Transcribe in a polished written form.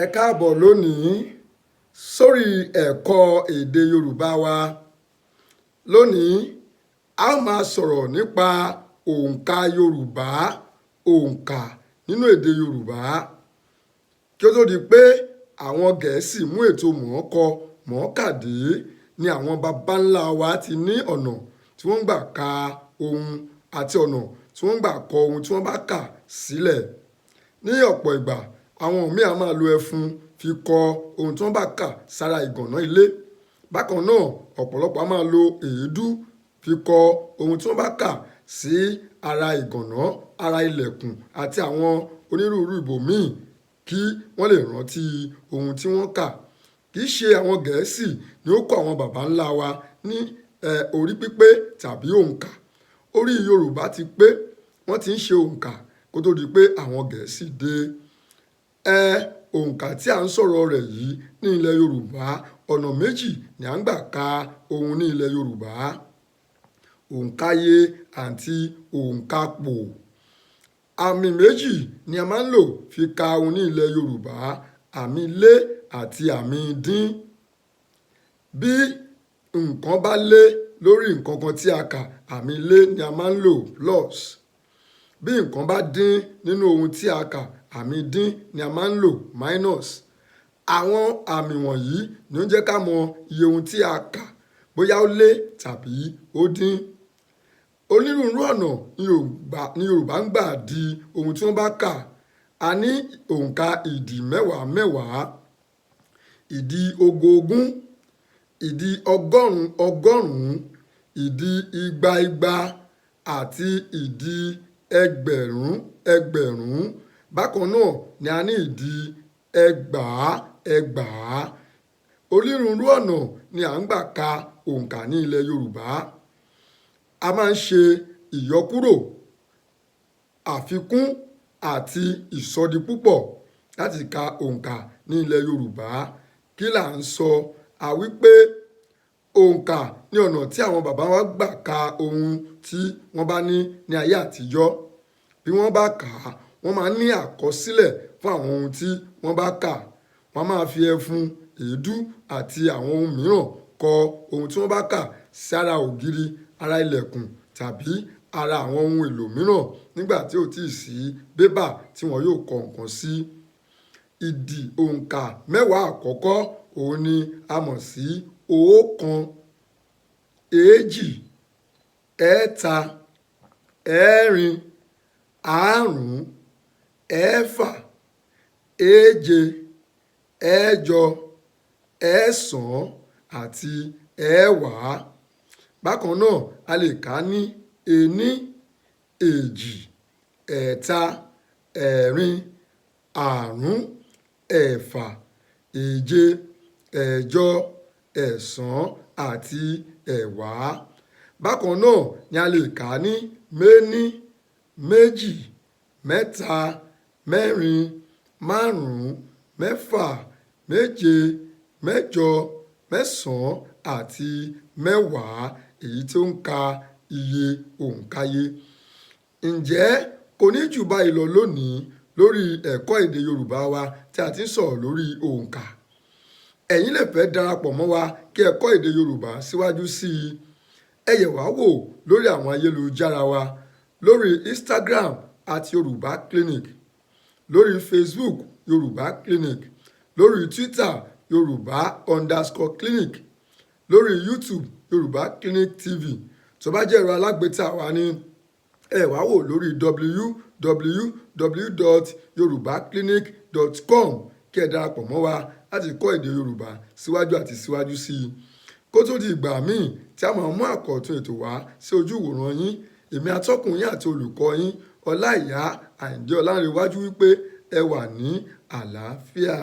Ẹ káàbọ̀ lónìí sórí ẹ̀kọ́ èdè Yorùbá wa. Lónìí, a ó máa sọ̀rọ̀ nípa òǹkà Yorùbá, òǹkà nínú èdè Yorùbá. Kí ó tó di pé àwọn Gẹ̀ẹ́sì mú ètò mọ̀ọ́kọ mọ̀ọ́kà dé ni àwọn baba ńlá wa ti ní ọ̀nà tí wọ́n ń gbà ka ohun àti ọ̀nà tí wọ́n ń gbà kọ ohun tí wọ́n bá kà sílẹ̀. Ní ọ̀pọ̀ ìgbà, àwọn míì á máa lo ẹfun fi kọ ohun tí wọ́n bá kà sára ìgànná ilé. Bákan náà, ọ̀pọ̀lọpọ̀ á máa lo èédú fi kọ ohun tí wọ́n bá kà sí ara ìgànná, ara ilẹ̀kùn àti àwọn onírúurú ibòmíì kí wọ́n lè rántí ohun tí wọ́n kà. Kì í ṣe àwọn Gẹ̀ẹ́sì ni ó kọ́ àwọn baba ńlá wa ní orí pípé tàbí òǹkà. Orí Yorùbá ti pé, wọ́n ti ń ṣe òǹkà kó tó di pé àwọn Gẹ̀ẹ́sì dé. Òǹkà tí à ń sọ̀rọ̀ rẹ̀ yìí ní ilẹ̀ Yorùbá, ọ̀nà méjì ni à ń gbà ka ohun ní ilẹ̀ Yorùbá: òǹkàyé àti òǹkàpò. Àmì méjì ni a máa ń lò fi ka ohun ní ilẹ̀ Yorùbá: àmì lé àti àmì dín. Bí nǹkan bá lé lórí nǹkan kan tí a kà, àmì lé ni a máa ń lò, plus. Bí nǹkan bá dín nínú ohun tí a kà, àmì dín ni a máa ń lò, minus. Àwọn àmì wọ̀nyí ni ó ń jẹ́ ká mọ iye ohun tí a kà, bóyá ó lé tàbí ó dín. Onírúurú ọ̀nà ni Yorùbá ń gbà di ohun tí wọ́n bá kà. A ní òǹkà ìdì mẹ́wàá mẹ́wàá, ìdì ogógún, ìdì ọgọ́rùn-ún ọgọ́rùn-ún, ìdì igba igba àti ìdì ẹgbẹ̀rún ẹgbẹ̀rún. Bákan náà ni a ní ìdì ẹgbàá ẹgbàá. Onírúurú ọ̀nà ni à ń gbà ka òǹkà ní ilẹ̀ Yorùbá. A máa ń ṣe ìyọkúrò, àfikún àti ìsọdipúpọ̀ láti ka òǹkà ní ilẹ̀ Yorùbá. Kí là ń sọ? A wí pé òǹkà ní ọ̀nà tí àwọn bàbá wa gbà ka ohun tí wọ́n bá ní ní ayé àtijọ́. Bí wọ́n bá kà á, wọ́n máa ń ní àkọsílẹ̀ fún àwọn ohun tí wọ́n bá kà. Wọ́n máa fi ẹfun, èédú àti àwọn ohun mìíràn kọ ohun tí wọ́n bá kà sára ògiri, ara ilẹ̀kùn tàbí ara àwọn ohun èlò mìíràn nígbà tí ò tíì sí bébà tí wọn yóò kọ nǹkan sí. Ìdì òǹkà mẹ́wàá àkọ́kọ́ òun ni a mọ̀ sí oókan, èjì, ẹẹ́ta, ẹ́ẹ̀rin, àárún, ẹẹ́fà, èje, ẹ̀jọ, ẹẹ́sàn àti ẹẹ́wàá. Bákan náà, a lè kà á ní ení, èjì, ẹ̀ta, ẹ̀rin, àrún, ẹ̀fà, èje, ẹ̀jọ, ẹ̀sán àti ẹ̀wá. Bákan náà ni a lè kà á ní méní, méjì, mẹ́ta, mẹ́rin, márùn-ún, mẹ́fà, méje, mẹ́jọ, mẹ́sàn-án àti mẹ́wàá, èyí tó ń ka iye òǹkàyé. Ǹjẹ́ kò ní jù báyìí lọ lónìí lórí ẹ̀kọ́ èdè Yorùbá wa tí a ti ń sọ̀rọ̀ lórí òǹkà. Ẹ̀yin lè fẹ́ darapọ̀ mọ́ wa kí ẹ kọ́ èdè Yorùbá síwájú sí i. Ẹ yẹ̀ wá wò lórí àwọn ayélujára wa: lórí Instagram @YorùbáClinic, lórí Facebook Yorùbá Clinic, lórí Twitter Yorùbá_clinic, lórí YouTube Yorùbá Clinic TV. Tó bá jẹ́ ẹ̀rọ alágbèéká wa ní, ẹ wá wò lórí www.yorubaclinic.com kí ẹ darapọ̀ mọ́ wa láti kọ́ èdè Yorùbá síwájú àti síwájú sí i. Kó tó di ìgbà míì tí a máa mú àkọ́tún ètò wá sí ojú ìwòran yín, èmi atọ́kùn yín àti olùkọ́ yín, Ọláìyá Àyìndé Ọlánrewájú, wípé ẹ wà ní àlàáfíà.